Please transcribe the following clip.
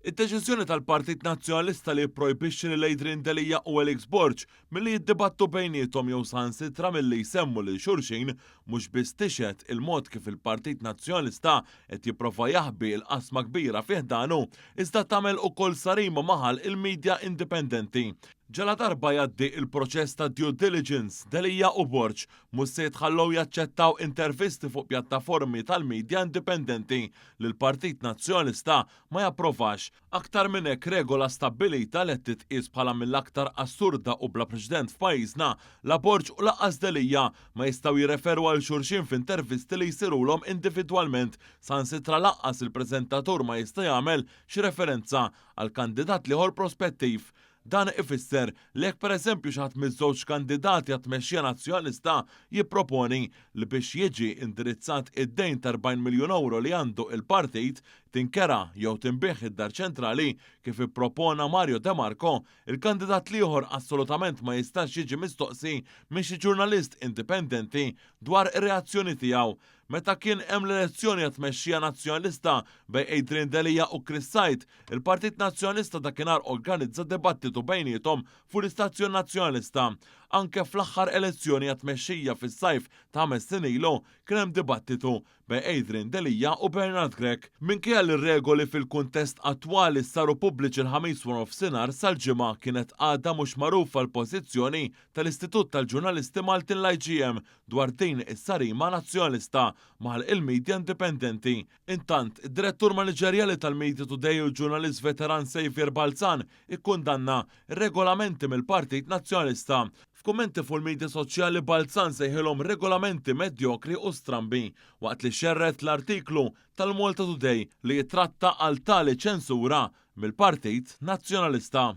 Id-deċiżjoni tal-Partit Nazzjonalista li jipprojbixxi lil Adrian Delia u Alex Borg milli jiddibattu bejniethom jew saħansitra milli jsemmu lil xulxin mhux biss tixhed il-mod kif il-Partit Nazzjonalista qed jipprova jaħbi l-qasma kbira fi ħdanu, iżda tagħmel ukoll sarima ma' ħalq il-media indipendenti. Ġaladarba jgħaddi l-proċess ta' due diligence, Delia u Borg mhux se jitħallew jaċċettaw intervisti fuq pjattaformi tal-media indipendenti li l-Partit Nazzjonalista ma japprovax. Aktar minn hekk regola stabbilita li qed titqies bħala mill-aktar assurda u bla preċedent f'pajjiżna, la Borg u lanqas Delia ma jistgħu jirreferu għal xulxin f'intervisti li jsirulhom individwalment, saħansitra lanqas il-preżentatur ma jista' jagħmel xi referenza għall-kandidat l-ieħor prospettiv. Dan ifisser li jekk pereżempju xi ħadd miż-żewġ kandidati għat-tmexxija Nazzjonalista jipproponi li biex jiġi indirizzat id-dejn ta' 40 miljun ewro li għandu il-partit tinkera jew tinbiegħ id-Dar Ċentrali kif ippropona Mario De Marco, il-kandidat l-ieħor assolutament ma jistax jiġi mistoqsi minn xi ġurnalist indipendenti dwar ir-reazzjoni tiegħu. Meta kien hemm l-elezzjoni għat-tmexxija Nazzjonalista bejn Adrian Delia u Chris Said, il-Partit Nazzjonalista dakinhar organizza dibattitu bejniethom fuq l-istazzjon Nazzjonalista. Anke fl-aħħar elezzjoni għat-tmexxija fis-sajf ta' ħames snin ilu kien hemm dibattitu bejn Adrian Delia u Bernard Grech. Minkejja li r-regoli fil-kuntest attwali saru pubbliċi l-Ħamis waranofsinhar sal-Ġimgħa kienet għadha mhux magħrufa l-pożizzjoni tal-Istitut tal-Ġurnalisti Maltin l-IGM dwar din is-sarima Nazzjonalista ma' ħalq il-media indipendenti. Intant, id-Direttur Maniġerjali tal-Media Today u l-ġurnalist veteran Saviour Balzan ikkundanna r-regolamenti mill-Partit Nazzjonalista. F'kummenti fuq il-media soċjali Balzan sejħilhom regolamenti medjokri u strambi waqt li xerred l-artiklu tal-Malta Today li jittratta għal tali ċensura mill-Partit Nazzjonalista.